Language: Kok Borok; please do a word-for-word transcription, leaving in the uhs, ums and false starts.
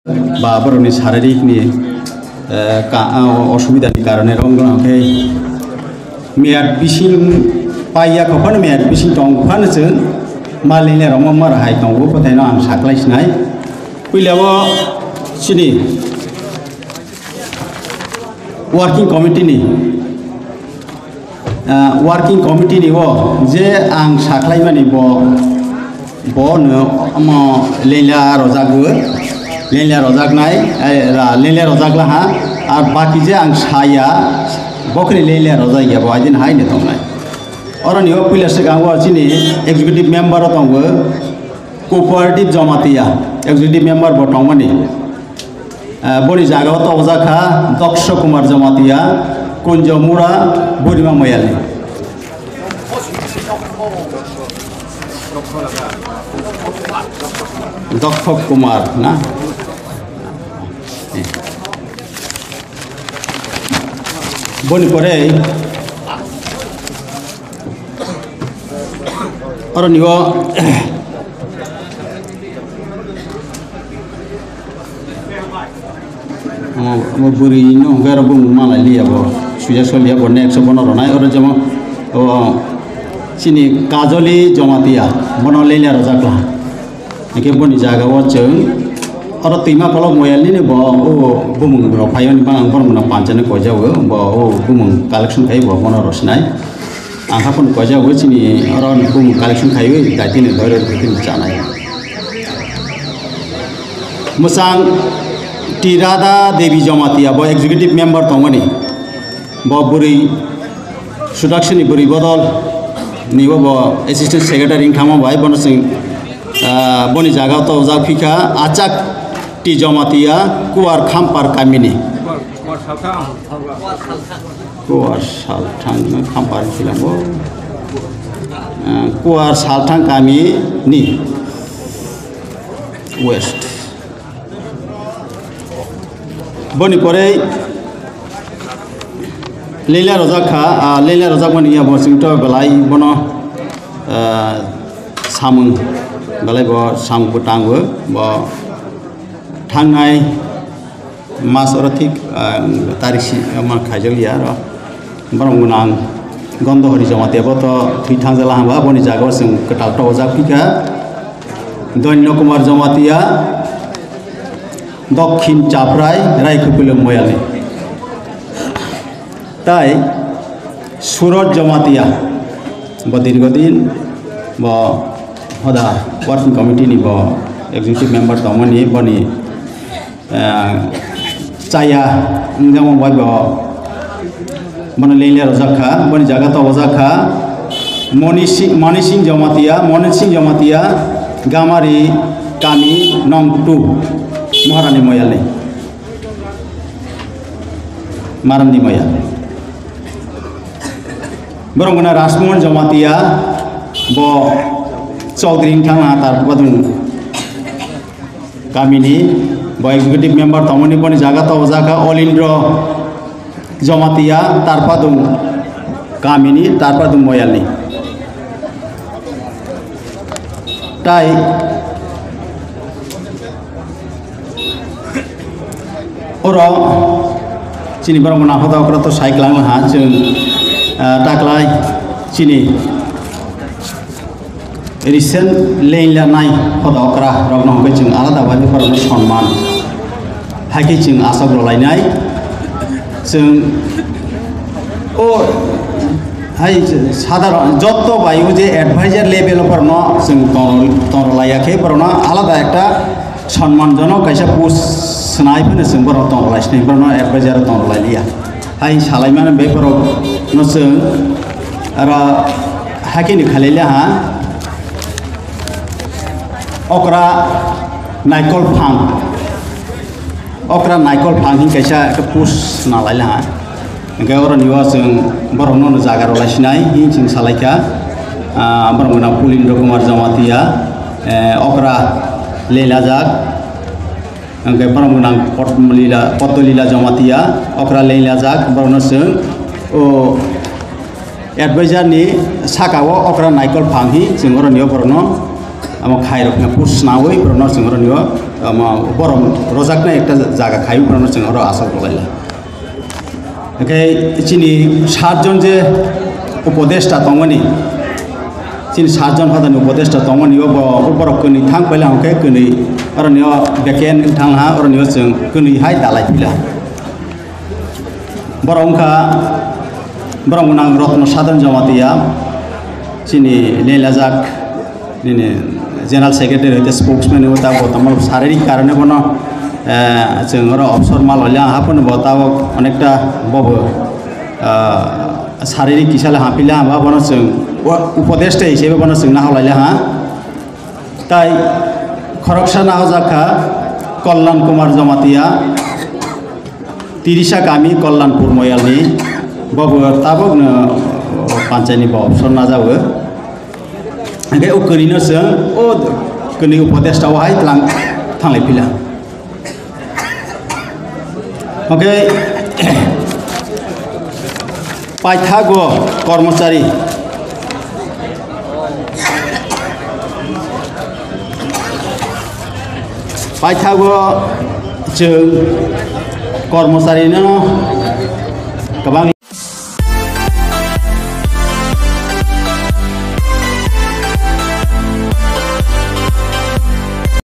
ba borokni saririkni, eh, ka-, ah, osubidani karone rong rong khe miyat bising paiya kho phano miyat bising tong phano chwng ma lele rok ma mar hai tongo, bwthaino ang saklai sinai. Puila o chini working committee ni, ah, working committee ni o je ang saklaimani bo, bo no omo leila rojak bo, leila rojak nai, eh, ra-, leila rojak la ha, ar baki je ang saya, bokni leila rojak ya bo, adin hai ne tongnai. Oro ni o puila swkang o chini executive member o tongo, Cooperative Jamatia, executive member bo tongmani. Ah, boni jaga o tobojak kha Doksho Kumar Jamatia, Kunjo Mura, Burima Moyali. Doksho Kumar na? Boni pore oro ni o Omo, omo bwrwi no hwnkhe oro bumung malai liya bo. Suya soliya bo next bono rwnai oro jemo, o, chini Kajoli Jamatia bono leila rojak la. Hwnkhe boni jaga o chwng oro twima kolok moyal nini bo o bumung rok phaiyoni bang ang bono panchani koijago bo o bumung collection khai bo bono rwsinai. Ang haphano koijago chini oro bumung collection khaiwi daitini doiro daitini chanai. Mwchang T Radha Devi Jamatia bo executive member tongmani. Bo bwrwi Sudaksini bwrwi bodol ni bo, bo assistant secretary wng thangma bai bono chwng, ah, boni jaga o tojak phikha Achak T Jamatia Kuar Khampar kamini. Kuar Salthang no Khampar philango. Ah, Kuar Salthang kami ni west. Boni pore leila rojak kha, ah, leila rojak mani ya bo singto belai bono, ah, samung belai bo samung bo tango bo thangnai. Mas oro thik, ah, tarik si, ah, ma khaijak ya aro. Borok gwnang Gondohori Jamatia bo to thwi thangjala hwnba, boni jaga o chwng kwtal tobojak phikha. Doino Kumar Jamatia, Dokhin Chaprai, Raikhupilung Moyalni. Tai Suraj Jamatia, bo dirgo din, bo hoda working committee ni bo executive member tongmani, boni ah, chaya wngjakma bai bo bono leila rojak kha, boni jaga tobojak kha Moni Singh, Moni Singh Jamatia, Moni Singh Jamatia, Gamari kami nong two, Maharani Moyalni, Maharani Moyal. Borok gwnang Rajmohan Jamatia, bo Chaudhary wng thangna tar badung. Kamini bo executive member tongmani boni jaga tobojak kha Olindro Jamatia Tarpadung kamini Tarpadung Moyalni. Tai oro chini borok mwnang hoda okra to sai kwlang ha chwng, ah, taklai chini Recent leila nai hoda okra rokno hwnkhe chwng alada bai borokno sonman hai khe chwng asok rwlainai. Chwng o hai sadharon jotto bai o je advisor level o borokno chwng tong, tong rwlaiya khe borokno alada ekta sonmanjonok kaisa post swnai phano chwng borokno tong rwlai sini, borokno advisor tong rwlai liya. Hai salaimani beparo no chwng aro hakini khalai le ha okra naikol phang, okra naikol phang hin kaisa ekta post na lai le ha. Hingke oro ni o chwng borok no jaga rw lai sinai hin chwng salai kha. Ah, borok no Pulindra Kumar Jamatia, eh, okra lelajak. Hingke borok gwnang Potmolila, Potolila Jamatia, okra lelajak, borokno chwng o advisor ni saka o okra naikol phang hi chwng oro ni o borokno Amo khairokno pusnawi borokno chwng oro nio, amo borom rojaknai ekta jaga khai borokno chwng oro asok rwlaila. Hwnkhe chini satjon je upodeshta tongmani, chini satjon hodani upodeshta tongmani, obo borok kwnwi thang paila hwnkhe kwnwi oro nio vacant thang ha, oro nio chwng kwnwi hai dalai pila. Borok wngkha, borok nang Rotno Sadhan Jamatia, chini lelajak, nini General Secretary hoite spokesman wngwi tabok tongmani saririk karone bono, eh, chwng oro obsor ma loilya, haphano bo tabok onekta bobo, ah, saririk kisale hampilya, hamba bono chwng wa-, upodeshta hisebe bono chwng nahok lailya ha. Tai khoroksa nahojak kha Kalyan Kumar Jamatia, Tirisa kami Kalyanpur Moyalni, bobo tabokno panchayatni bo obsor najago. Hwnkhe o kwnwino chwng o kwnwi upodeshta o hai tlang thanglai phila. Hwnkhe paithago kormochari, paithago chwng kormochari no kwbang